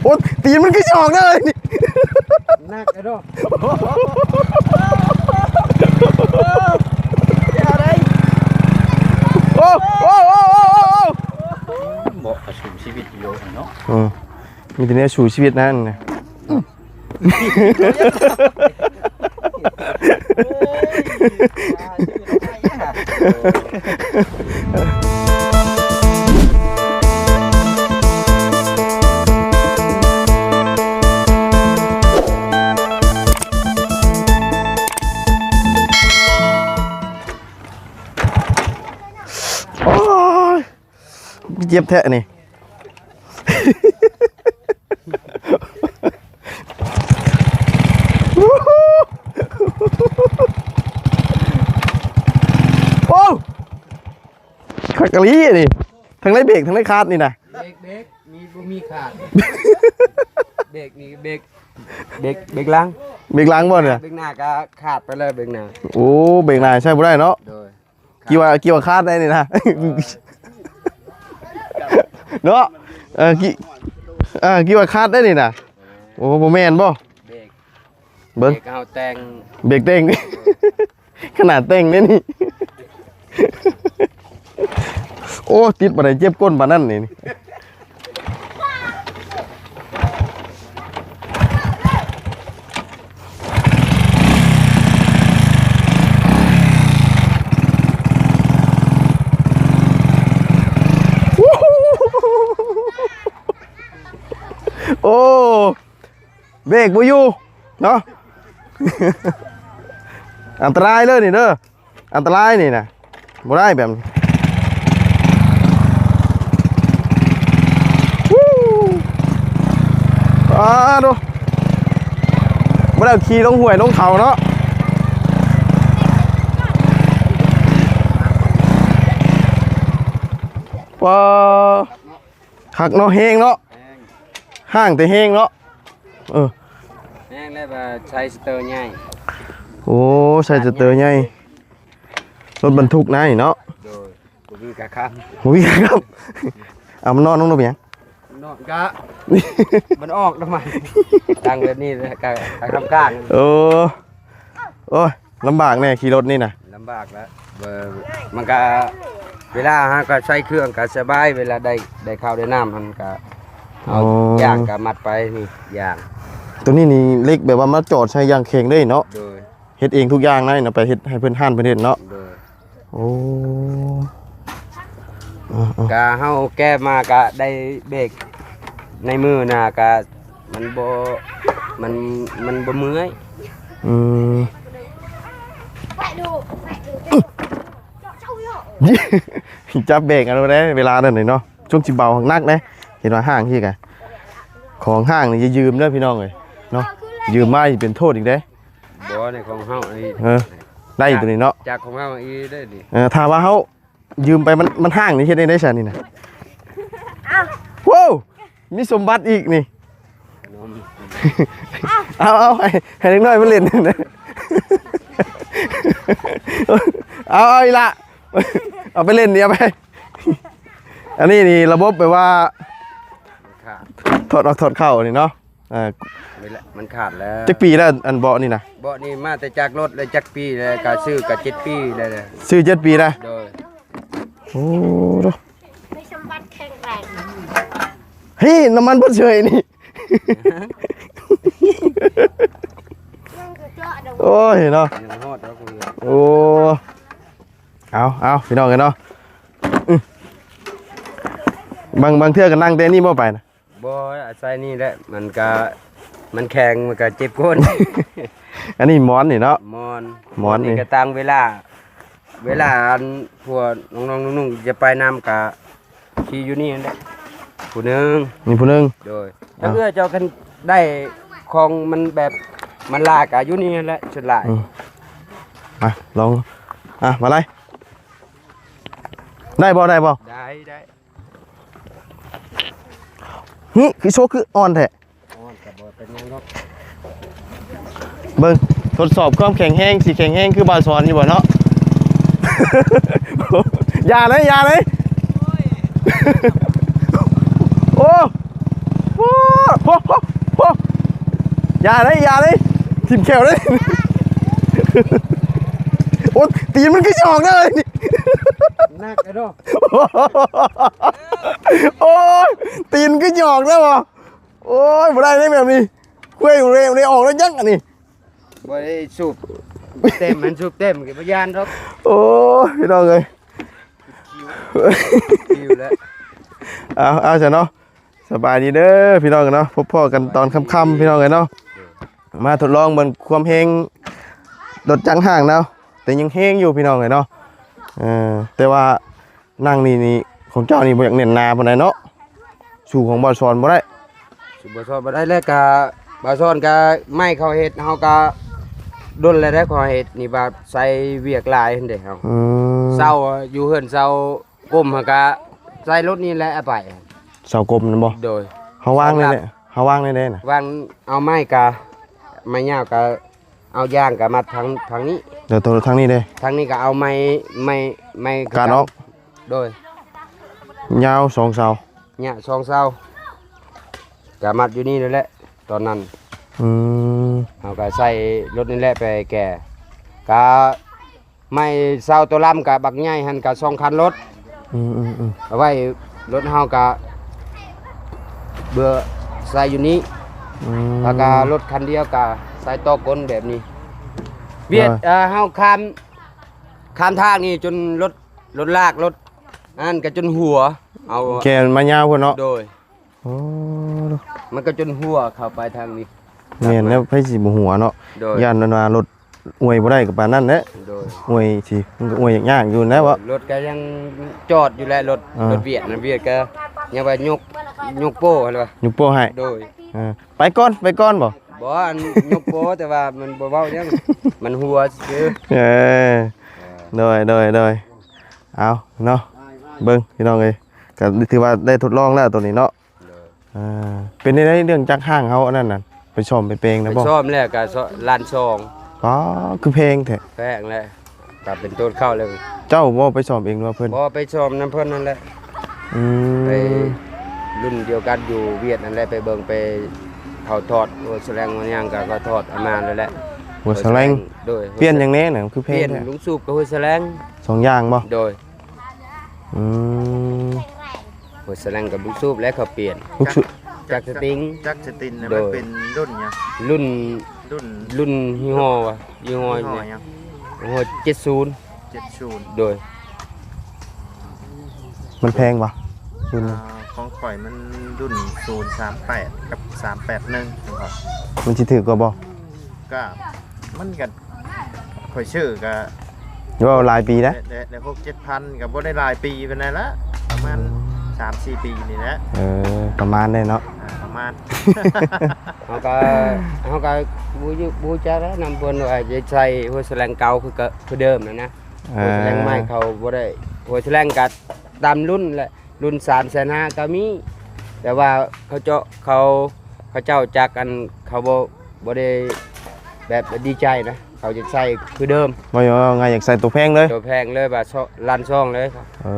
ໂອ້ ຕີນມັນຄືຊິອອກເລີຍນີ້ ໜັກເດີ ຢ່າໄດ້ ໂອ້ ໂອ້ ໂອ້ ໂອ້ ໂອ້ ເບາະກະສູ້ຊີວິດຢູ່ເນາະ ເອີ ມີແຕ່ແນວສູ້ຊີວິດນັ້ນນະ. ໂອ້ຍ ເຈັບແທ້ນີ້ ໂອ້ ຄັກອີ່ຫຼີນີ້ ທັງໄດ້ເບກ ທັງໄດ້ຄາດນີ້ນະ ເບກ ເບກ ມີ ບໍ່ມີຄາດ ເບກນີ້ ເບກ ເບກ ເບກຫຼັງ ເບກຫຼັງບໍ່ນີ້ນະ ເບກໜ້າກະຂາດໄປເລີຍ ເບກໜ້າ ໂອ້ ເບກໜ້າໃຊ້ບໍ່ໄດ້ເນາະ ໂດຍ ກີ່ວ່າ ກີ່ວ່າຄາດໄດ້ນີ້ນະ ເນາະ ເອີ ກີ່ ເອີ ກີ່ວ່າຄາດໄດ້ນີ້ນະ ໂອ້ ບໍ່ແມ່ນບໍ່ ເບກ ເບິ່ງ ເບກເຮົາແຕ່ງ ເບກແຕ່ງ ຂະໜາດແຕ່ງເດ້ນີ້ ໂອ້ ຕິດປານໃດເຈັບກົ້ນປານນັ້ນນີ້. ໂອ້ ເບກບໍ່ຢູ່ເນາະ ອັນຕະລາຍເດີນີ້ເດີ ອັນຕະລາຍນີ້ນະ ບໍ່ໄດ້ແບບນີ້ ອ້າໂທ້ ບໍ່ໄດ້ຂີ່ລົງຫ້ວຍລົງເຂົາເນາະ ວ້າ ຄັກເນາະ ແຮງເນາະ ແຮງ ຫ້າງແຕ່ແຮງເນາະ ເອີ ແຮງແລ້ວວ່າໃຊ້ສະເຕີໃຫຍ່ ໂອ້ ໃຊ້ສະເຕີໃຫຍ່ ລົດບັນທຸກນະນີ້ເນາະ ໂດຍ ບໍ່ມີກາຄຳ ບໍ່ມີກາຄຳ ເອົາມັນນອນລົງເນາະ ເປັນຫຍັງ ນອນກະ ມັນອອກນຳມັນ ຕັ້ງແບບນີ້ແຫຼະ ກະ ກະຄຳກາງ ເອີ ໂອ້ຍ ລຳບາກແດ່ຂີ່ລົດນີ້ນະ ລຳບາກແລ້ວ ເອີ ມັນກະ ເວລາເຮົາກະໃຊ້ເຄື່ອງກະສະບາຍ ເວລາໄດ້ ໄດ້ເຂົ້າໄດ້ນ້ຳຫັ້ນກະ ເອົາ ໂອ້ ຢາງກະມັດໄປນີ້ ຢາງ ໂຕນີ້ນີ້ເຫຼັກແບບວ່າມາຈອດໃສ່ຢ່າງແຂງເລີຍເນາະ ໂດຍ ເຮັດເອງທຸກຢ່າງນະ ເອົາໄປເຮັດໃຫ້ເພິ່ນ ຮ້ານເພິ່ນເຮັດເນາະ ໂດຍ ໂອ້ ເອີໆ ກະເຮົາແກ້ມາກະໄດ້ເບກໃນມືນະ ກະມັນບໍ່ ມັນ ມັນບໍ່ເມື່ອຍ ອືມ ຈັບເບກເອົາໄດ້ ເວລານັ້ນເນາະ ຊ່ວງຊິເບົາໜັກເດ້ ເຫັນວ່າຫ້າງຊີ້ກະ ຂອງຫ້າງນີ້ຢ່າຢືມເດີພີ່ນ້ອງເອີຍເນາະ ຢືມມາຊິເປັນໂທດອີກເດ້. ບໍ່ ໃນຂອງເຮົາອັນນີ້ ເອີ ໄດ້ຕົວນີ້ເນາະ ຈາກຂອງເຮົາອີກເດ້ນີ້ ເອີ ຖ້າວ່າເຮົາຢືມໄປ ມັນ ມັນຫ້າງນີ້ ເຮັດແນວໃດຊັ້ນນີ້ນະ? ອ້າວ ໂອ້ ມີສົມບັດອີກນີ້ ເອົາ ເອົາ ໃຫ້ ໃຫ້ເດັກນ້ອຍມາຫຼິ້ນ ເອົາ ເອົາອີກລະ ເອົາໄປຫຼິ້ນນີ້ ເອົາໄປ ອັນນີ້ນີ້ລະບົບແບບວ່າ ມັນຂາດ ຖອດອອກຖອດເຂົ້ານີ້ເນາະ ເອີ ເວລາມັນຂາດແລ້ວ ຈັກປີແລ້ວ ອັນເບາະນີ້ນະ? ເບາະນີ້ມາແຕ່ຈາກລົດແລ້ວ ຈັກປີແລ້ວ ກະຊື້ກະເຈັດປີແລ້ວ ຊື້ເຈັດປີນະ ໂດຍ ໂອ້ ມີສົມບັດແຂງແຮງ ເຮີ້ຍ ນ້ຳມັນເບິດເສີຍນີ້ ໂອ້ຍເນາະ ຍັງຮອດແລ້ວ ໂອ້ ເອົາ ເອົາ ພີ່ນ້ອງເອີຍເນາະ ບາງ ບາງເທື່ອກະນັ່ງແຕ່ນີ້ບໍ່ໄປນະ? ບໍ່ ອາໄສນີ້ແຫຼະ ມັນກະ ມັນແຂງ ມັນກະເຈັບກົ້ນ ອັນນີ້ໝອນນີ້ເນາະ ໝອນ ໝອນນີ້ ນີ້ກະຕ່າງເວລາ ເວລາອັນພວກນ້ອງໆນຸ່ງໆຈະໄປນຳກະຂີ່ຢູ່ນີ້ຫັ້ນແຫຼະ ຜູ້ໜຶ່ງ ມີຜູ້ໜຶ່ງ ໂດຍ ອ່າ ແຕ່ເອື້ອຍເຈົ້າຄັນໄດ້ຂອງມັນແບບ ມັນຫຼາຍກະຢູ່ນີ້ຫັ້ນແຫຼະ ສ່ວນຫຼາຍ ອືມ ມາລອງ ອ່ະ ມາໄລ່ ໄດ້ບໍ່ ໄດ້ບໍ່ ໄດ້ ຫຶ ຄືໂຊກຄືອ່ອນແທ້ ອ່ອນກະບໍ່ເປັນຫຍັງດອກ ເບິ່ງ ທົດສອບຄວາມແຂງແຮງ ຊິແຂງແຮງຄືບ່າວສອນຢູ່ບໍ່ເນາະ ຢ່າເລີຍ ຢ່າເລີຍ ໂອ້ ໂອ້ ໂອ້ ຢ່າເດ້ ຢ່າເດ້ ຖິ້ມແຂ້ວເດ້. ໂອ້ຍ ຕີນມັນຄືຊິອອກເດ້. ໜັກເນາະ. ໂອ້ຍ ຕີນຄືຊິອອກເດ້ບໍ່. ໂອ້ຍ ບໍ່ໄດ້ເດ້ແບບນີ້. ເວີຍ ບໍ່ໄດ້ ບໍ່ໄດ້ອອກແລ້ວຍັງອັນນີ້. ບໍ່ໄດ້ສູບເຕັມ ມັນສູບເຕັມກໍບໍ່ຢ້ານດອກ. ໂອ້ຍ ພີ່ນ້ອງເອີຍ ຫິວແລ້ວ. ເອົາ ເອົາຊະເນາະ. ສະບາຍດີເດີພີ່ນ້ອງເນາະ, ພົບພໍ້ກັນຕອນຄ່ຳໆ ພີ່ນ້ອງເອີຍເນາະ. ມາທົດລອງເບິ່ງຄວາມແຮງລົດຈັກຫ້າງເນາະ, ແຕ່ຍັງແຮງຢູ່ພີ່ນ້ອງເອີຍເນາະ. ເອີ ແຕ່ວ່ານັ່ງນີ້ນີ້ ຂອງເຈົ້ານີ້ບໍ່ຢາກແໜ້ນໜາປານໃດເນາະ, ສູ້ຂອງບ່າວສອນບໍ່ໄດ້. ບໍ່ຊອບບໍ່ໄດ້ແລ້ວກະ ບ່າວສອນກະໄມ້ເຂົາເຮັດ ເຮົາກະດົນແລ້ວເດ້ ເຂົາເຮັດນີ້ວ່າໃສ່ວຽກຫຼາຍຫັ້ນເດ້ເຮົາ. ອືມ ເຊົ່າຢູ່ເຮືອນເຊົ່າກົມຫັ້ນກະໃສ່ລົດນີ້ແຫຼະເອົາໄປ. ເຊົ່າກົມນັ້ນບໍ່? ໂດຍ. ເຮົາວາງໃນໃດ? ເຮົາວາງໃນໃດນະ? ວາງເອົາໄມ້ກະ ໄມ້ຍາວກະເອົາຢາງກະມັດທາງ ທາງນີ້. ໂດຍ. ໂຕທາງນີ້ເດ້? ທາງນີ້ກະເອົາໄມ້ ໄມ້ ໄມ້ການອອກ. ໂດຍ. ຍາວສອງເສົາ. ຍາວສອງເສົາ ກະມັດຢູ່ນີ້ນັ້ນແຫຼະຕອນນັ້ນ. ອືມ ເຮົາກະໃສ່ລົດນີ້ແຫຼະໄປແກ່ ກະໄມ້ເສົາໂຕລຳກະບັກໃຫຍ່ຫັ້ນກະສອງຄັນລົດ. ອືມໆໆ ເອົາໄວ້ລົດເຮົາກະເບື່ອໃສ່ຢູ່ນີ້. ອືມ ແລ້ວກະລົດຄັນດຽວກະໃສ່ຕໍ່ກົ້ນແບບນີ້. ວຽດ ໂດຍ ເອີ ເຮົາຂ້າມ ຂ້າມທາງນີ້ຈົນລົດ ລົດລາກ ລົດອັນນັ້ນກະຈົນຫົວ ເອົາແກ່ມາຍາວພຸ້ນເນາະ. ໂດຍ. ໂອ້ ມັນກະຈົນຫົວເຂົ້າໄປທາງນີ້. ແມ່ນແລ້ວ ໄປຊິບໍ່ຫົວເນາະ. ໂດຍ. ຢ້ານວ່າລົດອວຍບໍ່ໄດ້ກະປານນັ້ນແຫຼະ. ໂດຍ. ອວຍຊິ ມັນກະອວຍຍາກໆຢູ່ແລ້ວເນາະ. ໂດຍ. ລົດກະຍັງຈອດຢູ່ແຫຼະ ລົດ ອ່າ ລົດວຽດນະ ວຽດກະຍັງວ່າຍົກ ຍົກໂປ້ຫັ້ນວ່າ ຍົກໂປ້ໃຫ້. ໂດຍ. ເອີ ໄປກ່ອນ ໄປກ່ອນບໍ່? ບໍ່ ອັນຍົກໂປ້ ແຕ່ວ່າມັນບໍ່ເວົ້າຫຍັງ ມັນຫົວຊື່. ເອີ ເອີ ໂດຍ ໂດຍ ໂດຍ. ເອົາເນາະ ເບິ່ງພີ່ນ້ອງເອີຍ ກະຖືວ່າໄດ້ທົດລອງແລ້ວໂຕນີ້ເນາະ. ໂດຍ. ອ່າ ເປັນໃດເລື່ອງຈັກຫ້າງເຮົາອັນນັ້ນນະ ໄປສ້ອມໄປແປງແລ້ວບໍ່? ໄປສ້ອມແລ້ວກະ ສ- ລ້ານສອງ. ອໍ ຄືແພງແທ້. ແພງແຫຼະ ກະເປັນໂຕເກົ່າແລ້ວ. ເຈົ້າບໍ່ໄປສ້ອມເອງຫຼືວ່າເພິ່ນ? ບໍ່ ໄປສ້ອມນຳເພິ່ນນັ້ນແຫຼະ. ອືມ ໄປລຸ້ນດຽວກັນຢູ່ວຽດນັ້ນແຫຼະ ໄປເບິ່ງ ໄປເຂົາຖອດຫົວສະແລງຫົວຫຍັງກະ ກະຖອດເອົາມາແລ້ວແຫຼະ. ຫົວສະແລງ. ໂດຍ. ປ່ຽນຫຍັງແດ່ນະ ຄືແພງແທ້? ລຸງສູບກັບຫົວສະແລງ ສອງຢ່າງບໍ່? ໂດຍ. ອືມ ຫົວສະແລງກັບລູກສູບແລ້ວເຂົາປ່ຽນ. ລູກສູບ ຈັກສະຕິງ. ຈັກສະຕິງນະ. ໂດຍ. ມັນເປັນລຸ້ນຫຍັງ? ລຸ້ນ ລຸ້ນ ລຸ້ນຍີ່ຫໍ້ຫວະ? ຍີ່ຫໍ້ ຍີ່ຫໍ້ຫຍັງ? ໂອ້ ເຈັດສູນ. ເຈັດສູນ. ໂດຍ. ມັນແພງຫວະ? ລຸ້ນ ອ່າ ຂອງຂ້ອຍມັນລຸ້ນສູນສາມແປດກັບສາມແປດໜຶ່ງ ຂອງຂ້ອຍ. ມັນຊິຖືກກວ່າບໍ່? ກະ ມັນກະ ຂ້ອຍຊື້ກະ ເວົ້າຫຼາຍປີແລ້ວ ໄດ້ ໄດ້ ໄດ້ຫົກເຈັດພັນ ກະບໍ່ໄດ້ຫຼາຍປີປານໃດລະ ປະມານ ອືມ ສາມສີ່ປີນີ້ແຫຼະ. ເອີ ປະມານນັ້ນເນາະ. ອ່າ ປະມານ. ເຮົາກະ ເຮົາກະບໍ່ຢູ່ ບໍ່ຮູ້ຈັກແລ້ວນຳເພິ່ນວ່າຈະໃສ່ຫົວສະແລງເກົ່າຄື ຄືເດີມຫັ້ນນະ. ເອີ ຫົວສະແລງໃໝ່ເຂົາບໍ່ໄດ້ ຫົວສະແລງກະຕາມລຸ້ນແຫຼະ. ລຸ້ນສາມແສນຫ້າກະມີ ແຕ່ວ່າເຂົາເຈົ້າ ເຂົາ ເຂົາເຈົ້າຈັກອັນ ເຂົາບໍ່ ບໍ່ໄດ້ແບບດີໃຈນະ ເຂົາຢາກໃສ່ຄືເດີມ. ເວົ້າ ເວົ້າງ່າຍຢາກໃສ່ໂຕແພງເລີຍ. ໂຕແພງເລີຍ ວ່າ ສ- ລ້ານສອງເລີຍ. ເອີ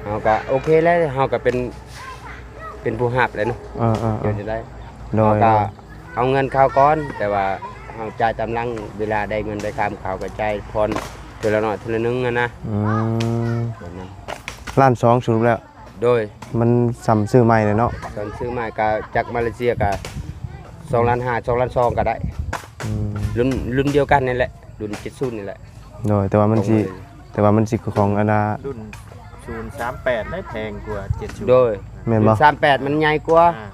ເຮົາກະໂອເຄແລ້ວ ເຮົາກະເປັນ ເປັນຜູ້ຮັບແລ້ວເນາະ. ເອີ ເອີ ເອີ ເຮັດຈັ່ງໃດ? ໂດຍ ເຮົາກະ ໂດຍ. ເອົາເງິນເຂົາກ່ອນ ແຕ່ວ່າເຮົາຈ່າຍຕາມຫຼັງ ເວລາໄດ້ເງິນໄດ້ຄຳ ເຂົາກະຈ່າຍຜ່ອນເທື່ອລະໜ້ອຍເທື່ອລະໜຶ່ງຫັ້ນນະ. ອືມ ແບບນັ້ນ. ລ້ານສອງສະຫຼຸບແລ້ວ. ໂດຍ. ມັນສ່ຳຊື້ໃໝ່ເລີຍເນາະ. ສ່ຳຊື້ໃໝ່ກະຈາກມາເລເຊຍກະສອງລ້ານຫ້າ ສອງລ້ານສອງກະໄດ້. ອືມ ລຸ້ນ ລຸ້ນດຽວກັນນີ້ແຫຼະ ລຸ້ນເຈັດສູນນີ້ແຫຼະ. ໂດຍ ແຕ່ວ່າມັນຊິ ແຕ່ວ່າມັນຊິຄືຂອງອັນນ່າ ລຸ້ນສູນສາມແປດໄດ້ແພງກວ່າເຈັດສູນ. ໂດຍ. ແມ່ນບໍ່? ລຸ້ນສາມແປດມັນໃຫຍ່ກວ່າ. ອ່າ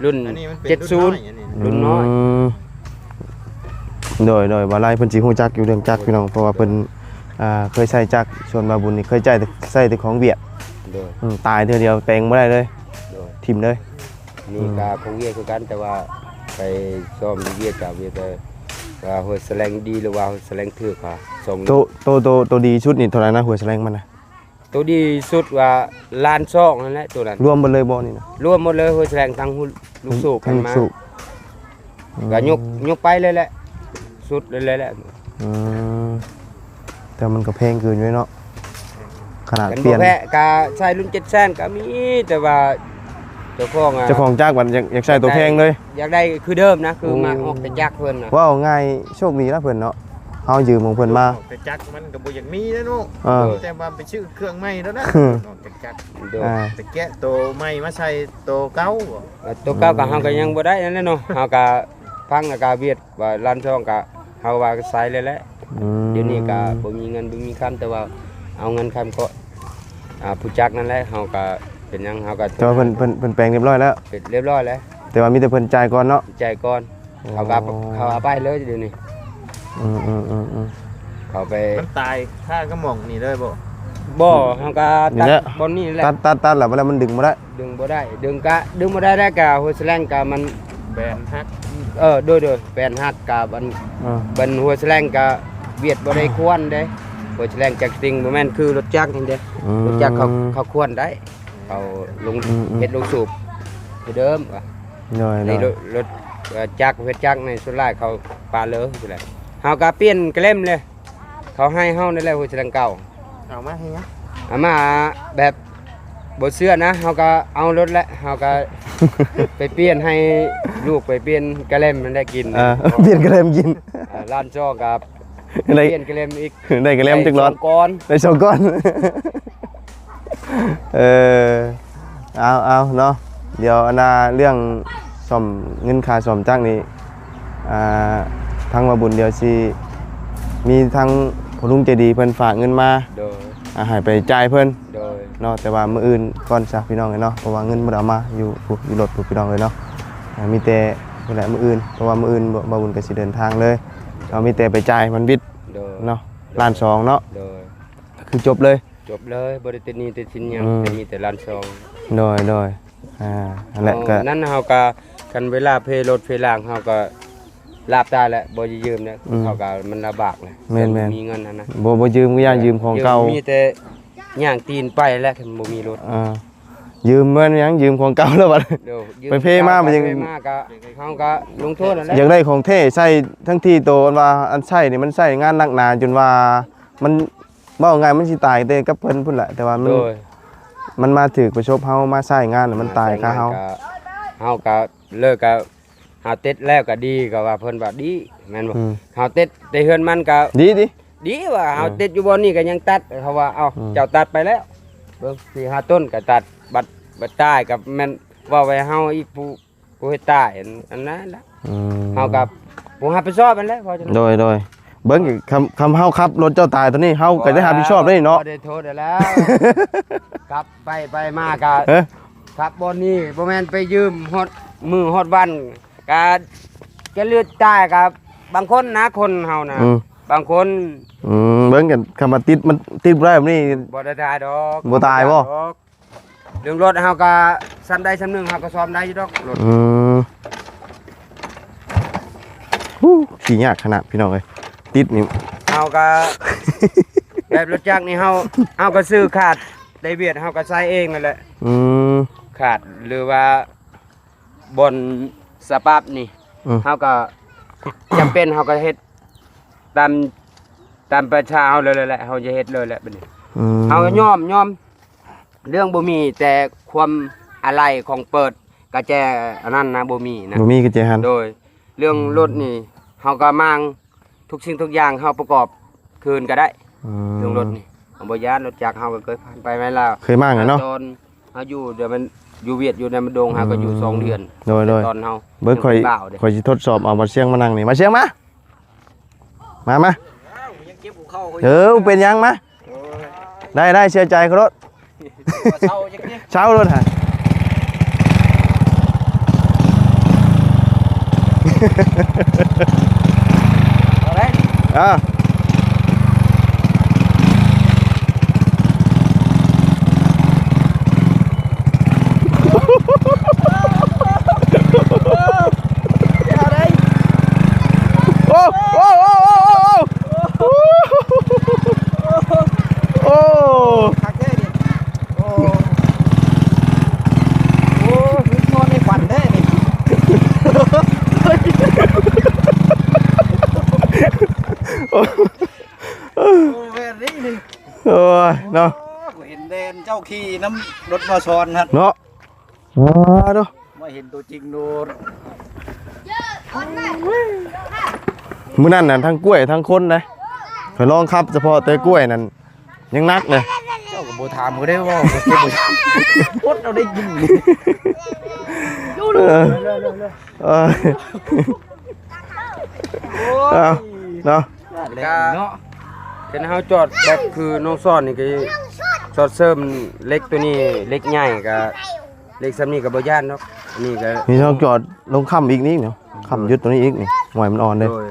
ລຸ້ນ ອັນນີ້ມັນເປັນ ເຈັດສູນ ລຸ້ນນ້ອຍ ລຸ້ນນ້ອຍ. ອືມ ໂດຍ ໂດຍ ວ່າຫຼາຍເພິ່ນຊິຮູ້ຈັກຢູ່ເລື່ອງຈັກ ໂດຍ ພີ່ນ້ອງ ເພາະວ່າເພິ່ນ ອ່າ ເຄີຍໃຊ້ຈັກ ສ່ວນບ່າວບຸນນີ້ເຄີຍໃຊ້ ໃຊ້ແຕ່ຂອງຫວຽດ. ໂດຍ. ອືມ ຕາຍເທື່ອດຽວແປງບໍ່ໄດ້ເລີຍ. ໂດຍ. ຖິ້ມເລີຍ. ນີ້ ອືມ ກະຂອງຫວຽດຄືກັນ ແຕ່ວ່າໄປຊ້ອມຢູ່ຫວຽດກະຫວຽດກະວ່າຫົວສະແລງດີ ຫຼືວ່າຫົວສະແລງຖືກກະສອງ. ໂຕ ໂຕ ໂຕ ໂຕດີສຸດນີ້ເທົ່າໃດນະ ຫົວສະແລງມັນນະ? ໂຕດີສຸດວ່າລ້ານສອງຫັ້ນແຫຼະໂຕນັ້ນ. ລວມໝົດເລີຍບໍ່ນີ້ນະ? ລວມໝົດເລີຍ ຫົວສະແລງທັງ ລູກສູບ ທັງລູກສູບ. ອືມ ກະຍົກ ຍົກໄປເລີຍແຫຼະ ສຸດເລີຍແຫຼະ. ອືມ ແຕ່ມັນກະແພງເກີນໄປເນາະ ຂະໜາດປ່ຽນ. ກະໃຊ້ລຸ້ນເຈັດແສນກະມີ ແຕ່ວ່າ ເຈົ້າຂອງ ອ່າ ເຈົ້າຂອງຈັກບັດຢາກ ຢາກໃຊ້ໂຕແພງເລີຍ ຢາກໄດ້ຄືເດີມນະ ຄື ໂອ້ ມັກອອກແຕ່ຈັກເພິ່ນນະ. ເວົ້າງ່າຍໂຊກດີລະເພິ່ນເນາະ ເຮົາຢືມຂອງເພິ່ນມາ ອອກແຕ່ຈັກມັນກໍບໍ່ຢາກມີແລ້ວເນາະ. ເອີ ມີແຕ່ວ່າໄປຊື້ເຄື່ອງໃໝ່ແລ້ວນະ ອອກແຕ່ຈັກ ໂດຍ ອ່າ ໄປແກະໂຕໃໝ່ມາໃສ່ໂຕເກົ່າ. ເອີ ໂຕເກົ່າກໍເຮົາກໍຍັງບໍ່ໄດ້ນັ້ນແຫຼະເນາະ ເຮົາກໍຟັງແລ້ວກໍວຽດ ວ່າລ້ານສອງກະ ເຮົາວ່າໃສ່ເລີຍແຫຼະ. ອືມ ດຽວນີ້ກະບໍ່ມີເງິນບໍ່ມີຄຳ ແຕ່ວ່າເອົາເງິນຄຳເກາະ ອ່າ ຜູ້ຈັກນັ້ນແຫຼະ ເຮົາກະເປັນຫຍັງເຮົາກະ ແຕ່ວ່າເພິ່ນ ເພິ່ນ ເພິ່ນແປງຮຽບຮ້ອຍແລ້ວ ເປັນຮຽບຮ້ອຍແລ້ວ ແຕ່ວ່າມີແຕ່ເພິ່ນຈ່າຍກ່ອນເນາະ ຈ່າຍກ່ອນ. ໂອ້ ເຂົາກະ ເຂົາເອົາໄປເລີຍດຽວນີ້. ອືມໆໆໆ ເຂົາໄປ ມັນຕາຍຄາກະໝ່ອງນີ້ເລີຍບໍ່? ບໍ່ ເຮົາກະຕັດບ່ອນນີ້ແຫຼະ ຕັດ ຕັດ ຕັດແລ້ວ ແລ້ວມັນດຶງບໍ່ໄດ້. ດຶງບໍ່ໄດ້ ດຶງກະດຶງບໍ່ໄດ້ ແລ້ວກະຫົວສະແລງກະມັນແບນຫັກ. ເອີ ໂດຍໆ ແບນຫັກກະບັນ ເອີ ບັນຫົວສະແລງກະວຽດບໍ່ໄດ້ຄວນເດ້. ຫົວສະແລງຈັກຕິງ ບໍ່ແມ່ນຄືລົດຈັກນີ້ເດ້. ອືມ ລົດຈັກເຂົາ ເຂົາຄວນໄດ້ ເຂົາລົງ ອືມໆ ເຮັດລົງສູບຄືເດີມວ່າ. ໂດຍໆ ໃນລົດ ລົດ ເອີ ຈັກ ເຮັດຈັກໃນສ່ວນຫຼາຍເຂົາປະເລີຍຊີ້ແຫຼະ. ເຮົາກະປ່ຽນກະເລັມເລີຍ ເຂົາໃຫ້ເຮົານັ້ນແຫຼະ ຫົວສະແລງເກົ່າ. ເອົາມາເຮັດຫຍັງ? ເອົາມາແບບບໍ່ເຊື່ອນະ ເຮົາກໍເອົາໂລດແຫຼະ ເຮົາກໍໄປປ່ຽນໃຫ້ລູກໄປປ່ຽນກະແລັມຫັ້ນແຫຼະກິນ. ເອີ ປ່ຽນກະແລັມກິນ. ເອີ ລ້ານສອງກໍໄດ້ປ່ຽນກະແລັມອີກ ໄດ້ກະແລັມຈັກຫຼອດ? ໄດ້ສອງກ້ອນ ໄດ້ສອງກ້ອນ. ເອີ ເອົາໆ ເນາະ ດຽວອັນນ່າເລື່ອງສ້ອມ ເງິນຄ່າສ້ອມຈັກນີ້ ອ່າ ທາງວ່າບຸນດຽວຊິມີທາງພໍ່ລຸງໃຈດີເພິ່ນຝາກເງິນມາ ໂດຍ ອ່າ ໃຫ້ໄປຈ່າຍເພິ່ນ ໂດຍ ເນາະ. ແຕ່ວ່າມື້ອື່ນກ່ອນຊະພີ່ນ້ອງເອີຍເນາະ ເພາະວ່າເງິນບໍ່ໄດ້ເອົາມາຢູ່ພຸ້ນ ຢູ່ລົດພຸ້ນພີ່ນ້ອງເອີຍເນາະ. ອ່າ ມີແຕ່ພຸ້ນແຫຼະມື້ອື່ນ ເພາະວ່າມື້ອື່ນບ່າວບຸນກໍຊິເດີນທາງເລີຍ ເຮົາມີແຕ່ໄປຈ່າຍມັນບິດ ໂດຍ ເນາະ ໂດຍ ລ້ານສອງເນາະ ໂດຍ ຄືຈົບເລີຍ. ຈົບເລີຍ ບໍ່ໄດ້ຕິດໜີ້ຕິດສິນຫຍັງ ອືມ ແຕ່ມີແຕ່ລ້ານສອງ. ໂດຍ ໂດຍ ອ່າ ຫັ້ນແຫຼະ ເຮົາ ກໍນັ້ນເຮົາກໍ ຄັນເວລາເພລົດເພລາງ ເຮົາກໍລາບຕາແຫຼະ ບໍ່ໄດ້ຢືມແລ້ວ ອືມ ເຮົາກໍມັນລຳບາກແຫຼະ ແມ່ນໆ ບໍ່ມີເງິນຫັ້ນນະ ບໍ່ ບໍ່ຢືມກໍຢ້ານຢືມຂອງເກົ່າ ຢືມມີແຕ່ຍ່າງຕີນໄປແຫຼະ ຄັນບໍ່ມີລົດ ອ່າ ຢືມແມ່ນຫຍັງ ຢືມຂອງເກົ່າແລ້ວບັດ ໂດຍ ຢືມ ໄປເພມາ ເກົ່າ ໄປເພມາກໍ ເຮົາກໍລົງໂທດຫັ້ນແຫຼະ ຢາກໄດ້ຂອງແທ້ໃຊ້ທັງທີ່ໂຕ ອັນວ່າອັນໃຊ້ນີ້ມັນໃຊ້ງານໜັກໜາຈົນວ່າມັນ ເວົ້າງ່າຍມັນຊິຕາຍແຕ່ກັບເພິ່ນພຸ້ນແຫຼະ ແຕ່ວ່າມັນ ໂດຍ ມັນມາຖືກປະສົບເຮົາ ມາໃຊ້ງານແລ້ວມັນຕາຍຄາເຮົາ ມາໃຊ້ງານກະ ເຮົາກະເລີກກະ ເຮົາຕິດແລ້ວກະດີ ກະວ່າເພິ່ນວ່າດີ ແມ່ນບໍ່? ອືມ ເຮົາຕິດແຕ່ເຮືອນມັນກະ ດີ ດີ ດີວ່າ ເອີ ເຮົາຕິດຢູ່ບ່ອນນີ້ກະຍັງຕັດ ເຂົາວ່າ ເອົ້າ ອືມ ເຈົ້າຕັດໄປແລ້ວ ເບິ່ງສີ່ຫ້າຕົ້ນກະຕັດ ບັດ ບັດຕາຍກະແມ່ນເວົ້າໄວ້ເຮົາອີກ ຜູ້ ຜູ້ເຮັດຕາຍ ອັນ ອັນນັ້ນລະ ອືມ ເຮົາກໍຜູ້ຮັບຜິດຊອບຫັ້ນແຫຼະ ເວົ້າຈັ່ງນັ້ນ ໂດຍ ໂດຍ ເບິ່ງ ຄຳ ຄຳເຮົາຂັບລົດເຈົ້າຕາຍໂຕນີ້ ເຮົາກໍໄດ້ຮັບຜິດຊອບໄດ້ເນາະ ບໍ່ໄດ້ໂທດແລ້ວ ຂັບໄປ ໄປມາກໍ ເອີ ຂັບບ່ອນນີ້ ບໍ່ແມ່ນໄປຢືມຮອດມື້ຮອດວັນ ກໍ ກໍເລືອດຕາຍ ກໍບາງຄົນນະ ຄົນເຮົານະ ອືມ ບາງຄົນ ອືມ ເບິ່ງກັນ ຄຳວ່າຕິດ ມັນຕິດບໍ່ໄດ້ແບບນີ້ ບໍ່ໄດ້ຕາຍດອກ ບໍ່ຕາຍບໍ່? ເລື່ອງລົດເຮົາກໍຊ່ຳໃດຊ່ຳໜຶ່ງ ເຮົາກໍສ້ອມໄດ້ຢູ່ດອກລົດ ອືມ ຮູ້ ຂີ່ຍາກຂະໜາດພີ່ນ້ອງເອີຍ ຕິດນີ້ ເຮົາກໍ ແບບລົດຈັກນີ້ ເຮົາ ເຮົາກໍຊື້ຂາດໄດ້ວຽດ ເຮົາກໍໃຊ້ເອງນັ້ນແຫຼະ ອືມ ຂາດ ຫຼືວ່າບ່ອນສະປາບນີ້ ອືມ ເຮົາກໍຈຳເປັນ ເຮົາກໍເຮັດຕາມ ຕາມປະຊາເຮົາເລີຍແຫຼະ ເຮົາຈະເຮັດເລີຍແຫຼະບັດນີ້ ອືມ ເຮົາຍອມ ຍອມ ເລື່ອງບໍ່ມີ ແຕ່ຄວາມອາໄລຂອງເປີດກະແຈອັນນັ້ນນະ ບໍ່ມີນະ ບໍ່ມີກະແຈຫັ້ນ ໂດຍ ເລື່ອງລົດນີ້ ເຮົາກໍມ້າງທຸກສິ່ງທຸກຢ່າງ ເຮົາປະກອບຄືນກໍໄດ້ ອືມ ເລື່ອງລົດນີ້ ເຮົາບໍ່ຢ້ານ ລົດຈັກເຮົາກໍເຄີຍຜ່ານໄປມາແລ້ວ ເຄີຍມ້າງແລ້ວເນາະ ຕອນເຮົາຢູ່ ດຽວມັນຢູ່ຫວຽດ ຢູ່ໃນມະດົງ ເຮົາກໍຢູ່ສອງເດືອນ ໂດຍ ໂດຍ ຕອນເຮົາ ເບິ່ງຂ້ອຍ ຂ້ອຍຊິທົດສອບເອົາ ມາຊຽງມານັ່ງນີ້ ມາຊຽງມາ ມາ ມາ ເອີ ເປັນຫຍັງ ມາ ໄດ້ ໄດ້ ເຊື່ອໃຈຂ້ອຍໂລດ ເຊົາໂລດຫັ້ນ ເອົາໄດ້ ເອີ ໂອ້ ໂອ້ ໂອ້ ໂອ້ ໂອ້ ໂອ້ ໂອ້ ຄັກແທ້ນີ້ ໂອ້ ໂອ້ ຄືນອນໃນຝັນແທ້ນີ້ ໂອ້ ໂອ້ ແມ່ນນີ້ນີ້ ໂອ້ຍ ເນາະ ໂອ້ ກູເຫັນແດນເຈົ້າຂີ່ນຳລົດມາຊອນຫັ້ນເນາະ. ອ້າໂທ້ ມາເຫັນຕົວຈິງໂລດ. ມື້ນັ້ນນະ ທັງກ້ວຍທັງຄົນນະ ຂ້ອຍລອງຂັບສະເພາະແຕ່ກ້ວຍນັ້ນ ຍັງໜັກເລີຍ. ເຈົ້າກໍບໍ່ຖາມເຂົາໄດ້ເວົ້າ ເຂົາບໍ່ ອົດເອົາໄດ້ກິນ. ເອີ ເອີ ໂອ້ຍ ເອົາເນາະ ແລ້ວເນາະ ຄັນເຮົາຈອດແບບຄືນ້ອງສອນນີ້ກໍຊອດເສີມເຫຼັກຕົວນີ້ ເຫຼັກໃຫຍ່ກໍເຫຼັກສ່ຳນີ້ກໍບໍ່ຢ້ານດອກ. ອັນນີ້ກໍ ນີ້ເຮົາຈອດລົງຄ້ຳອີກນີ້ເນາະ ຄ້ຳຢຸດຕົວນີ້ອີກນີ້ ຫວຍມັນອ່ອນເດ້. ໂດຍ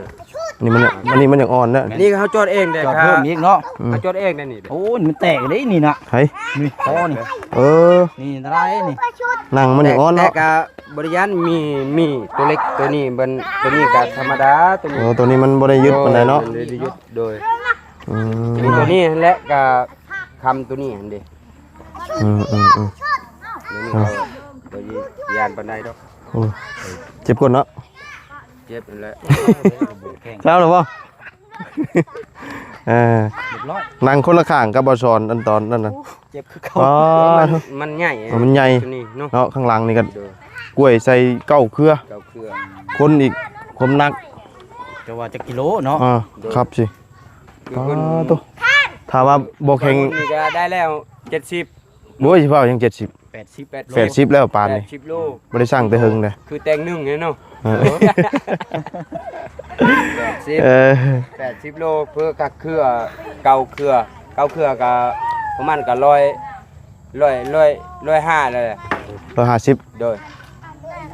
ນີ້ມັນ ອັນນີ້ມັນຍັງອ່ອນເດ້. ນີ້ເຮົາຈອດເອງເດ້ ຈອດເພີ່ມອີກເນາະ. ອືມ ເຮົາຈອດເອງໄດ້ນີ້. ໂອ້ຍ ມັນແຕກເດ້ນີ້ນະ ໃຜ ນີ້ຄໍນີ້. ເອີ ນີ້ອັນຕະລາຍນີ້ ນັ່ງມັນຍັງອ່ອນເນາະ ແຕ່ກໍ ບໍ່ໄດ້ຢ້ານ ມີ ມີຕົວເຫຼັກຕົວນີ້ ເບິ່ງ ຕົວນີ້ກໍທຳມະດາ ຕົວນີ້. ໂອ້ ຕົວນີ້ມັນບໍ່ໄດ້ຍຶດປານໃດເນາະ. ໂດຍ ມັນບໍ່ໄດ້ຍຶດ ໂດຍ. ອືມ ມີຕົວນີ້ຫັ້ນແຫຼະ ກໍຄ້ຳຕົວນີ້ຫັ້ນເດ້. ອືມໆໆ ຕົວນີ້ກໍບໍ່ໄດ້ຢ້ານປານໃດດອກ. ໂອ້ ເຈັບກົ້ນເນາະ. ເຈັບຫັ້ນແຫຼະ. ເຊົາແລ້ວບໍ່? ເອີ ຮຽບຮ້ອຍ ນັ່ງຄົນລະຂ້າງກັບບໍ່ສອນ ອັນຕອນນັ້ນນະ. ເຈັບຄືເກົ່າ. ອໍ ມັນ ມັນໃຫຍ່ ມັນໃຫຍ່ ຕົວນີ້ເນາະ ເນາະ. ຂ້າງຫຼັງນີ້ກໍ ໂດຍ ກ້ວຍໃສ່ເກົ້າເຄືອ ເກົ້າເຄືອ ຄົນອີກ ຄວາມໜັກ ຈະວ່າຈັກກິໂລເນາະ. ອ່າ ໂດຍ ຄັບຊິ ຄືເພິ່ນ ອໍ ໂຕ ຖ້າວ່າບໍ່ແຂງ ນີ້ກໍໄດ້ແລ້ວເຈັດສິບ. ໂອ້ຍ ຊິເວົ້າຫຍັງເຈັດສິບ ແປດສິບ ແປດສິບແລ້ວປານນີ້ ແປດສິບໂລ ບໍ່ໄດ້ຊັ່ງແຕ່ເຫິງເດ້ ຄືແຕ່ງໜຶ່ງເນາະ. ເອີ ແປດສິບ ເອີ ແປດສິບໂລ ເພື່ອກັກເຄືອ ເກົ້າເຄືອ ເກົ້າເຄືອກໍປະມານກໍຮ້ອຍ ຮ້ອຍ ຮ້ອຍ ຮ້ອຍຫ້າແລ້ວແຫຼະ ຮ້ອຍຫ້າສິບ. ໂດຍ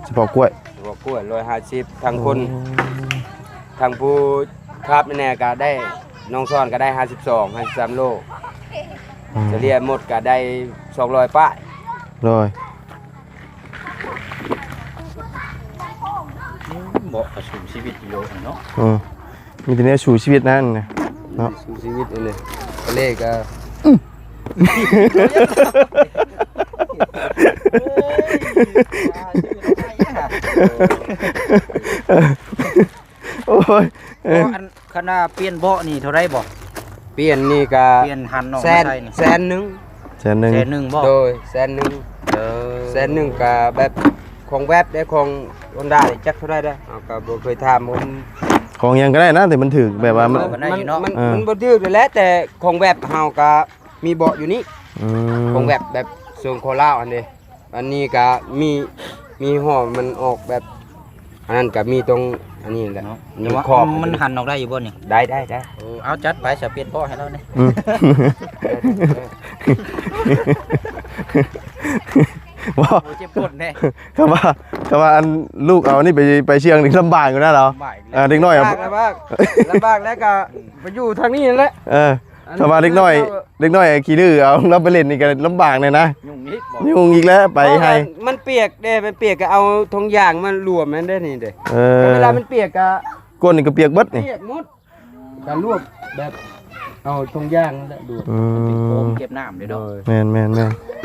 ສະເພາະກ້ວຍ ສະເພາະກ້ວຍຮ້ອຍຫ້າສິບ ທັງຄົນ ໂອ້ ທັງຜູ້ຂັບແນ່ກໍໄດ້ ນ້ອງສອນກໍໄດ້ຫ້າສິບສອງ ຫ້າສິບສາມໂລ. ອືມ ສະເລ່ຍໝົດກໍໄດ້ສອງຮ້ອຍປາຍ. ໂດຍ ອືມ ເບາະກໍສູ້ຊີວິດຢູ່ເນາະ. ເອີ ມີແຕ່ແນວສູ້ຊີວິດນັ້ນນະເນາະ ສູ້ຊີວິດອັນນີ້ ເລກະ ໂອ້ຍ ເອີ ອັນ ຄັນວ່າປ່ຽນເບາະນີ້ເທົ່າໃດບໍ່? ປ່ຽນນີ້ກະ ປ່ຽນຫັນອອກມາໃສ່ນີ້ ແສນໜຶ່ງ ແສນໜຶ່ງ ແສນໜຶ່ງບໍ່? ໂດຍ ແສນໜຶ່ງ. ເອີ ແສນໜຶ່ງກະແບບຂອງແວັບເດ້ ຂອງຮອນດ້ານີ້ຈັກເທົ່າໃດເດ້ ເຮົາກະບໍ່ເຄີຍຖາມ. ຂອງຫຍັງກໍໄດ້ນະ ທີ່ມັນຖືກ ແບບວ່າມັນ ມັນ ມັນ ເອີ ມັນບໍ່ຖືກແຫຼະ ແຕ່ຂອງແວັບເຮົາກະມີເບາະຢູ່ນີ້. ອືມ ຂອງແວັບ ແບບສົ່ງເຂົ້າລາວຫັ້ນເດ້. ອັນນີ້ກະມີ ມີຫໍ່ມັນອອກແບບ ອັນນັ້ນກະມີຕົງ ອັນນີ້ແຫຼະ ເນາະ ມີຂອບ ມັນຫັນອອກໄດ້ຢູ່ບໍ່ນີ້? ໄດ້ ໄດ້ ໄດ້. ໂອ້ ເອົາ ຈັດໄປ ສະ ປ່ຽນເບາະໃຫ້ລາວແດ່. ອືມ ບໍ່ ໂອ້ ເຈັບກົ້ນແດ່. ຄຳວ່າ ຄຳວ່າອັນລູກເອົາອັນນີ້ໄປ ໄປສ່ຽງນີ້ລຳບາກຢູ່ນະລາວ. ລຳບາກ ເອີ ເດັກນ້ອຍ ລຳບາກ ລຳບາກ ລຳບາກແລ້ວກະໄປຢູ່ທາງນີ້ແຫຼະ. ເອີ ຖ້າວ່າເດັກນ້ອຍ ເດັກນ້ອຍຂີ້ດື້ເອົາລາວໄປຫຼິ້ນນີ້ກໍລຳບາກແດ່ນະ. ຫຍຸ້ງອີກບໍ່? ຫຍຸ້ງອີກແລ້ວ ໄປໃຫ້ ມັນປຽກເດ້ ມັນປຽກກໍເອົາຖົງຢາງມາລວມນັ້ນເດ້ນີ້ເດ້. ເອີ ເວລາມັນປຽກກໍ ກົ້ນນີ້ກໍປຽກເບິດນີ້ ປຽກໝົດ ກໍລວມແບບເອົາຖົງຢາງນັ້ນແຫຼະລວມ. ອືມ ມັນເປັນໂຟມເກັບນ້ຳເດ້ເນາະ. ໂດຍ ແມ່ນໆໆ ເ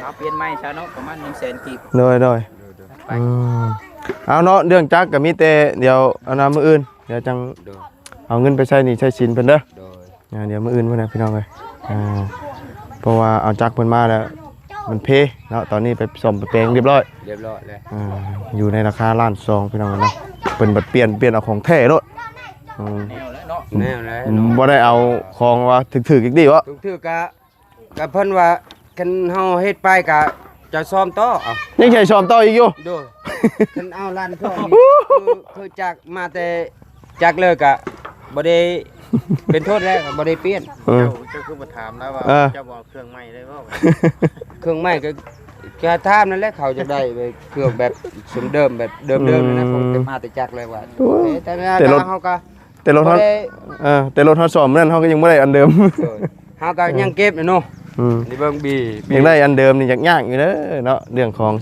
ອົາປ່ຽນໃໝ່ຊະເນາະ ປະມານໜຶ່ງແສນກີບ. ໂດຍໆ ໄປ ອືມ ເອົາເນາະ ເລື່ອງຈັກກໍມີແຕ່ດຽວ ອັນນະ ມື້ອື່ນ ດຽວຈັ່ງ ໂດຍ ເອົາເງິນໄປໃຊ້ໜີ້ໃຊ້ສິນເພິ່ນເດີ. ໂດຍ ອ່າ ດຽວມື້ອື່ນພຸ້ນນະພີ່ນ້ອງເອີຍ. ອ່າ ເພາະວ່າເອົາຈັກເພິ່ນມາແລ້ວມັນເພເນາະ ຕອນນີ້ໄປສ້ອມໄປແປງຮຽບຮ້ອຍ ຮຽບຮ້ອຍແລ້ວ. ອ່າ ຢູ່ໃນລາຄາລ້ານສອງພີ່ນ້ອງເອີຍເນາະ ເພິ່ນບັດປ່ຽນ ປ່ຽນເອົາຂອງແທ້ໂລດ. ອືມ ແນວແລ້ວເນາະ ແນວແລ້ວເນາະ ບໍ່ໄດ້ເອົາຂອງວ່າຖືກໆ ອີກຕິເບາະ? ຖືກໆ ກະ ກະເພິ່ນວ່າ ຄັນເຮົາເຮັດໄປກະຈະສ້ອມຕໍ່. ເອົ້າ ຍັງໃຫ້ສ້ອມຕໍ່ອີກຢູ່? ໂດຍ ຄັນເອົາລ້ານສອງນີ້ ຄື ຄືຈັກມາແຕ່ ຈັກເລີກກະບໍ່ໄດ້ເປັນໂທດແລ້ວ ບໍ່ໄດ້ປ່ຽນ. ເອີ ເຈົ້າ ເຈົ້າຄືບໍ່ຖາມລາວວ່າ ເອີ ເຈົ້າບໍ່ເອົາເຄື່ອງໃໝ່ເລີຍບໍ່? ເຄື່ອງໃໝ່ກໍ ກະຖາມນັ້ນແຫຼະ ເຂົາຢາກໄດ້ເຄື່ອງແບບສົມເດີມ ແບບເດີມໆ ນັ້ນນະ ອືມ ຂອງເກັບມາແຕ່ຈັກເລີຍວ່າ. ໂອ້ຍ ແຕ່ ແຕ່ລາວ ແຕ່ລົດ ເຮົາກໍ ແຕ່ລົດເຮົາ ບໍ່ໄດ້ ເອີ ແຕ່ລົດເຮົາສ້ອມນັ້ນ ເຮົາກໍຍັງບໍ່ໄດ້ອັນເດີມ. ໂດຍ ເຮົາກໍຍັງເກັບເນາະ. ອືມ ນີ້ເບິ່ງບີ ບີ ຢາກໄດ້ອັນເດີມນີ້ຍາກໆ ຢູ່ເດີເນາະ ເລື່ອງຂອງ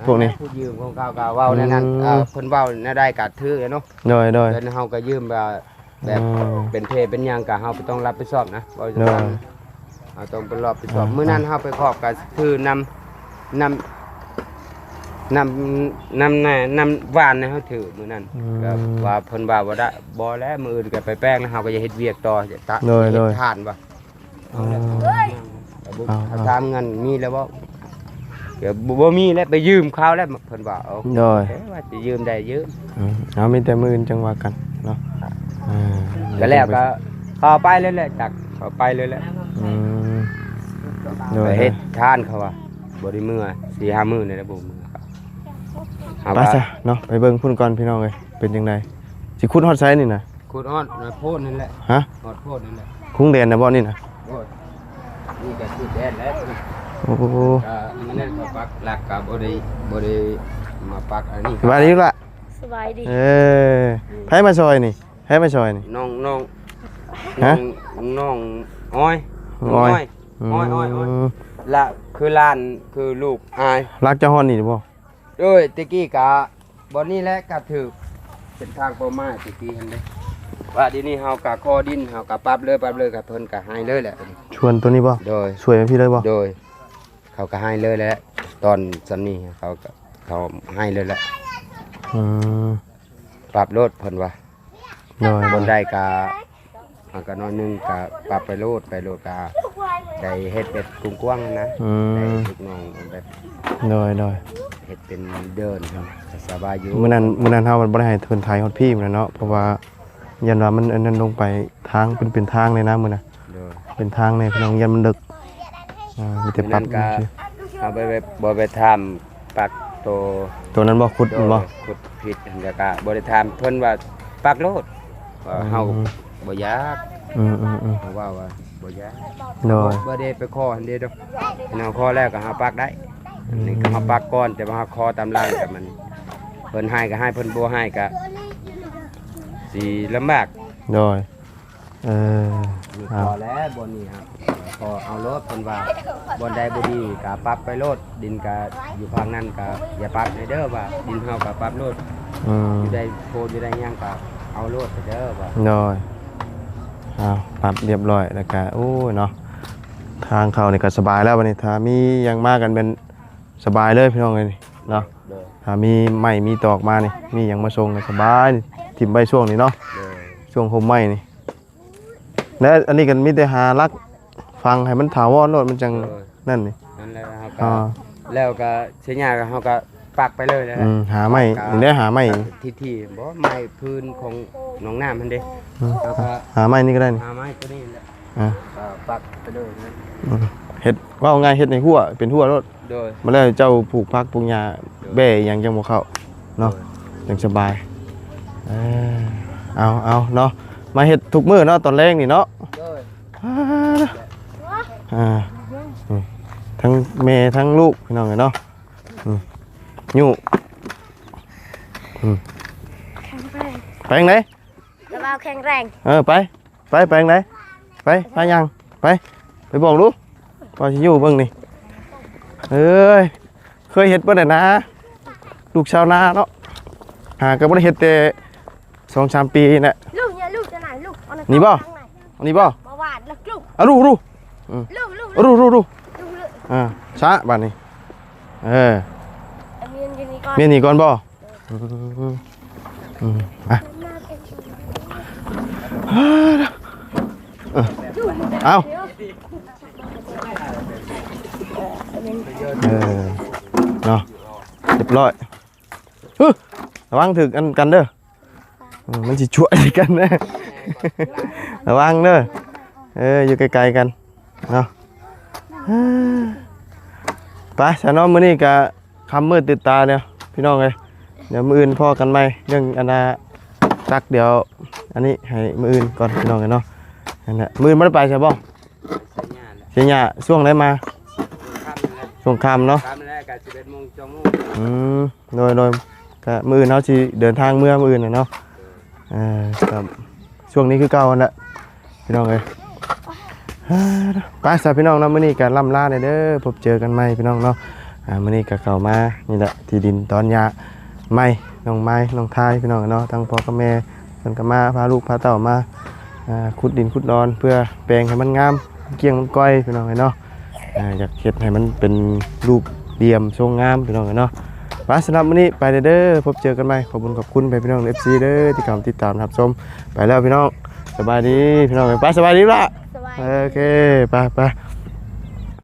ພວກນີ້ ຜູ້ຢືມຂອງເຂົາກໍເວົ້າແນວນັ້ນ. ອືມ ເອີ ເພິ່ນເວົ້າແນວໃດກໍຖືເນາະ. ໂດຍໆ ເພິ່ນ ເຮົາກໍຢືມວ່າແບບ ອືມ ເປັນເພເປັນຫຍັງກໍເຮົາກໍຕ້ອງຮັບຜິດຊອບນະ ເວົ້າ ໂດຍ ຈັ່ງຊັ້ນ ເຮົາຕ້ອງໄປຮັບຜິດຊອບ. ອ່າ ມື້ນັ້ນເຮົາໄປຂອບກໍຖືນຳ ນຳ ນຳ ນຳ ນຳຫວານໃຫ້ເຮົາຖືມື້ນັ້ນ. ອືມ ກໍວ່າເພິ່ນວ່າບໍ່ໄດ້ ບໍ່ແລ້ວ ມື້ອື່ນກໍໄປແປງ ແລ້ວເຮົາກໍຈະເຮັດວຽກຕໍ່ ຈະຕະ ໂດຍໆ ເຮັດທານວ່າ. ອ່າ ເອົາ ເອົາ ເອົາ ຖາມເງິນມີແລ້ວບໍ່? ກໍບໍ່ ບໍ່ມີແລ້ວ ໄປຢືມເຂົາແລ້ວ ເພິ່ນວ່າ. ໂອເຄ ໂດຍ ວ່າຊິຢືມໄດ້ຢືມ. ອືມ ເອົາ ມີແຕ່ມື້ອື່ນຈັ່ງວ່າກັນເນາະ. ອ່າ ກໍແລ້ວກໍເຂົ້າໄປເລີຍແຫຼະ ຈັກເຂົ້າໄປເລີຍແຫຼະ. ອືມ ໂດຍ ໄປເຮັດທານເຂົາວ່າ ບໍ່ໄດ້ເມືອ ສີ່ຫ້າມື້ນີ້ແຫຼະ ບໍ່ເມືອ. ເອົາ ໄປຊະເນາະ ໄປເບິ່ງພຸ້ນກ່ອນພີ່ນ້ອງເອີຍ ເປັນຈັ່ງໃດ ຊິຂຸດຮອດໃສນີ້ນະ? ຂຸດຮອດໂພນນັ້ນແຫຼະ. ຮະ? ຮອດໂພນນັ້ນແຫຼະ. ຄຸງແດນນະບໍ່ນີ້ນະ? ໂອ້ຍ ນີ້ກໍສຸດແດນແລ້ວ. ໂອ້ ກໍມື້ນັ້ນເຂົາປັກຫຼັກກໍບໍ່ໄດ້ ບໍ່ໄດ້ມາປັກອັນນີ້. ສະບາຍດີລະ? ສະບາຍດີ. ເອີ ໃຜມາຊ່ອຍນີ້? ໃຜມາຊ່ອຍນີ້? ນ້ອງ ນ້ອງ ຮະ? ນ້ອງ ນ້ອງອ້ອຍ ນ້ອງອ້ອຍ ນ້ອງອ້ອຍ ອືມ ອ້ອຍ ອ້ອຍ ລະຄືຫຼານ ຄືລູກອ້າຍ. ຫຼັກຈະຮອດນີ້ບໍ່? ໂດຍ ແຕ່ກີ້ກະບ່ອນນີ້ແຫຼະ ກະຖືກເປັນທາງປ່າໄມ້ແຕ່ກີ້ຫັ້ນເດ້. ວ່າດຽວນີ້ເຮົາກະຂໍດິນ ເຮົາກະປັບເລີຍ ປັບເລີຍ ກະເພິ່ນກະໃຫ້ເລີຍແຫຼະ. ສ່ວນໂຕນີ້ບໍ່? ໂດຍ ຊ່ວຍມາພີ້ເລີຍບໍ່? ໂດຍ ເຂົາກະໃຫ້ເລີຍແຫຼະ ຕອນສ່ຳນີ້ເຂົາກະ ເຂົາໃຫ້ເລີຍແຫຼະ. ອືມ ປັບໂລດເພິ່ນວ່າ. ໂດຍ ບ່ອນໃດກະ ມັນກໍໜ້ອຍໜຶ່ງ ກະປັບໄປໂລດ ໄປໂລດ ກະໄດ້ເຮັດແບບກວ້າງໆຫັ້ນນະ. ອືມ ໄດ້ລູກນ້ອງແບບ ໂດຍ ໂດຍ ເຮັດເປັນເດີ່ນ ກໍສະບາຍຢູ່. ມື້ນັ້ນ ມື້ນັ້ນເຮົາມັນບໍ່ໄດ້ໃຫ້ເພິ່ນໄຖຮອດພີ້ມື້ນັ້ນເນາະ ເພາະວ່າຢ້ານວ່າມັນອັນນັ້ນລົງໄປທາງ ເປັນ ເປັນທາງເລີຍນະມື້ນັ້ນ. ໂດຍ ເປັນທາງແດ່ ພີ່ນ້ອງ ຢ້ານມັນເດິກ. ອ່າ ມີແຕ່ປັບ ເຮົາໄປແບບ ບໍ່ໄປຖາມປັກໂຕ ໂຕນັ້ນບໍ່? ຂຸດ ໂດຍ ບໍ່? ຂຸດຜິດ ແລ້ວກະບໍ່ໄດ້ຖາມເພິ່ນວ່າປັກໂລດ ເຮົາ ອືມ ບໍ່ຢາກ. ອືມໆໆ ເຮົາເວົ້າວ່າບໍ່ຢາກ. ໂດຍ ບໍ່ ບໍ່ໄດ້ໄປຂໍຫັ້ນເດ້ດອກ ເຮົາຂໍແລ້ວກໍເຮົາປັກໄດ້. ອືມ ນີ້ກໍເຮົາປັກກ່ອນ ແຕ່ວ່າເຮົາຂໍຕາມຫຼັງກໍມັນ ເພິ່ນໃຫ້ກໍໃຫ້ ເພິ່ນບໍ່ໃຫ້ກໍຊິລຳບາກ. ໂດຍ ເອີ ນີ້ ເອົາ ພໍແລ້ວ ບ່ອນນີ້ ພໍເອົາໂລດ ເພິ່ນວ່າບ່ອນໃດບໍ່ດີກໍປັບໄປໂລດ ດິນກໍຢູ່ພາກນັ້ນກໍຢ່າປັບໃຫ້ເດີ ວ່າດິນເຮົາກໍປັບໂລດ. ອືມ ຢູ່ໃດໂພນຢູ່ໃດຫຍັງກໍເອົາໂລດໄປເດີ ວ່າ. ໂດຍ ເອົາ ປັບຮຽບຮ້ອຍແລ້ວກໍ ໂອ້ຍເນາະ ທາງເຂົ້ານີ້ກໍສະບາຍແລ້ວບັດນີ້ ຖ້າມີຫຍັງມາກັນແມ່ນສະບາຍເລີຍພີ່ນ້ອງເອີຍເນາະ. ໂດຍ ຖ້າມີໄມ້ມີຕອກມານີ້ ມີຫຍັງມາສົ່ງກໍສະບາຍ ຖິ້ມໄວ້ຊ່ວງນີ້ເນາະ. ໂດຍ ຊ່ວງຮົ່ມໄມ້ນີ້ ແລະ ອັນນີ້ກໍມີແຕ່ຫາຫຼັກຝັງໃຫ້ມັນຖາວອນໂລດ ມັນຈັ່ງ ໂດຍ ນັ້ນນີ້. ນັ້ນແຫຼະ ເຮົາກໍ ອ່າ ແລ້ວກໍເສຍຫຍ້າ ເຮົາກໍປັກໄປເລີຍແຫຼະ. ອືມ ຫາໄມ້ ກໍ ນີ້ແຫຼະ ຫາໄມ້ ທີ່ ທີ່ ບໍ່ ໄມ້ພື້ນຂອງໜອງນ້ຳຫັ້ນເດ້. ອືມ ເຮົາກໍຫາໄມ້ນີ້ກໍໄດ້ນີ້ ຫາໄມ້ຕົວນີ້ແຫຼະ. ອ່າ ກໍປັກໄປເລີຍນະ. ອືມ ເຮັດ ເວົ້າງ່າຍ ເຮັດໃຫ້ຮົ້ວ ເປັນຮົ້ວໂລດ. ໂດຍ ມາແລ້ວເຈົ້າປູກຜັກປູກຫຍ້າ ໂດຍ ແບ້ຫຍັງຈັ່ງບໍ່ເຂົ້າເນາະ. ໂດຍ ຈັ່ງສະບາຍ. ເອີ ເອົາ ເອົາເນາະ ມາເຮັດທຸກມື້ເນາະ ຕອນແລງນີ້ເນາະ. ໂດຍ ອ່າ ອ່າ ນີ້ ທັງແມ່ທັງລູກພີ່ນ້ອງເອີຍເນາະ. ອືມ ຢູ່ ອືມ ແຂງແຮງ ໄປທາງໃດ? ລະເວົ້າແຂງແຮງ. ເອີ ໄປ ໄປ ໄປທາງໃດ? ໄປ ພາຍ່າງ ໄປ ໄປບອກດູ ວ່າຊິຢູ່ເບິ່ງນີ້. ເອີຍ ເຄີຍເຮັດບໍ່ໄດ້ນາ ລູກຊາວນາເນາະ. ຫາກໍບໍ່ໄດ້ເຮັດແຕ່ສອງສາມປີນີ້ແຫຼະ. ລູກ ເຍ ລູກຈະໄດ້ ລູກ ອັນນີ້ບໍ່? ອັນນີ້ບໍ່? ມາຫວານລະລູກ ອະ ລູກ ລູກ ອືມ ລູກ ລູກ ລູກ ລູກ ລູກ ອ່າ ຊະບາດນີ້. ເອີ ເມນຢູ່ນີ້ກ່ອນ ເມນນີ້ກ່ອນບໍ່? ອືມ ອືມ ອ່ະ ເອົາ ເອີ ເນາະ ຮຽບຮ້ອຍ. ຮຶ ລະວັງຖືກອັນກັນເດີ. ເອີ ມັນຊິຈວກໃສ່ກັນນະ ລະວັງເດີ. ເອີ ຢູ່ໄກໆກັນເນາະ. ໄປຊະເນາະ ມື້ນີ້ກະຄ່ຳມືດຕື່ນຕາແລ້ວພີ່ນ້ອງເອີຍ. ດຽວມື້ອື່ນພໍ້ກັນໃໝ່ ເລື່ອງອັນນ່າ ຕັກ ດຽວອັນນີ້ໃຫ້ມື້ອື່ນກ່ອນພີ່ນ້ອງເອີຍເນາະ. ນັ້ນແຫຼະ ມື້ອື່ນບໍ່ໄດ້ໄປໃສບໍ່? ໄປຫຍ້າແຫຼະ ໄປຫຍ້າ. ຊ່ວງໃດມາ? ຊ່ວງຄ່ຳນັ້ນແຫຼະ ຊ່ວງຄ່ຳເນາະ ຄ່ຳແລ້ວກະສິບເອັດໂມງ ສອງໂມງ. ອືມ ໂດຍ ໂດຍ ກະມື້ອື່ນເຮົາຊິເດີນທາງເມືອມື້ອື່ນນະເນາະ. ເອີ ກໍຊ່ວງນີ້ຄືເກົ່າຫັ້ນແຫຼະ ພີ່ນ້ອງເອີຍ. ໄປຊະພີ່ນ້ອງເນາະ ມື້ນີ້ກໍລ່ຳລາແດ່ເດີ ພົບເຈີກັນໃໝ່ພີ່ນ້ອງເນາະ. ອ່າ ມື້ນີ້ກໍເຂົ້າມານີ້ແຫຼະ ທີ່ດິນຕອນຫຍ້າໃໝ່ ນ້ອງໄມ້ ນ້ອງທາຍ ພີ່ນ້ອງເນາະ. ທັງພໍ່ກັບແມ່ເພິ່ນກໍມາ ພາລູກພາເຕົ້າມາ ອ່າ ຂຸດດິນຂຸດດອນ ເພື່ອແປງໃຫ້ມັນງາມ ກ້ຽງມັນກ້ອຍ ພີ່ນ້ອງເອີຍເນາະ. ອ່າ ຢາກເຮັດໃຫ້ມັນເປັນຮູບຫຼ່ຽມຊົງງາມ ພີ່ນ້ອງເອີຍເນາະ. ໄປ ສຳລັບມື້ນີ້ໄປແດ່ເດີ ພົບເຈີກັນໃໝ່. ຂອບຄຸນຂອບຄຸນໄປພີ່ນ້ອງເອັຟຊີເດີ ທີ່ເຂົ້າມາຕິດຕາມຮັບຊົມ. ໄປແລ້ວພີ່ນ້ອງ ສະບາຍດີພີ່ນ້ອງ. ໄປ ສະບາຍດີລະ. ສະບາຍດີ. ໂອເຄ ໄປ ໄປ.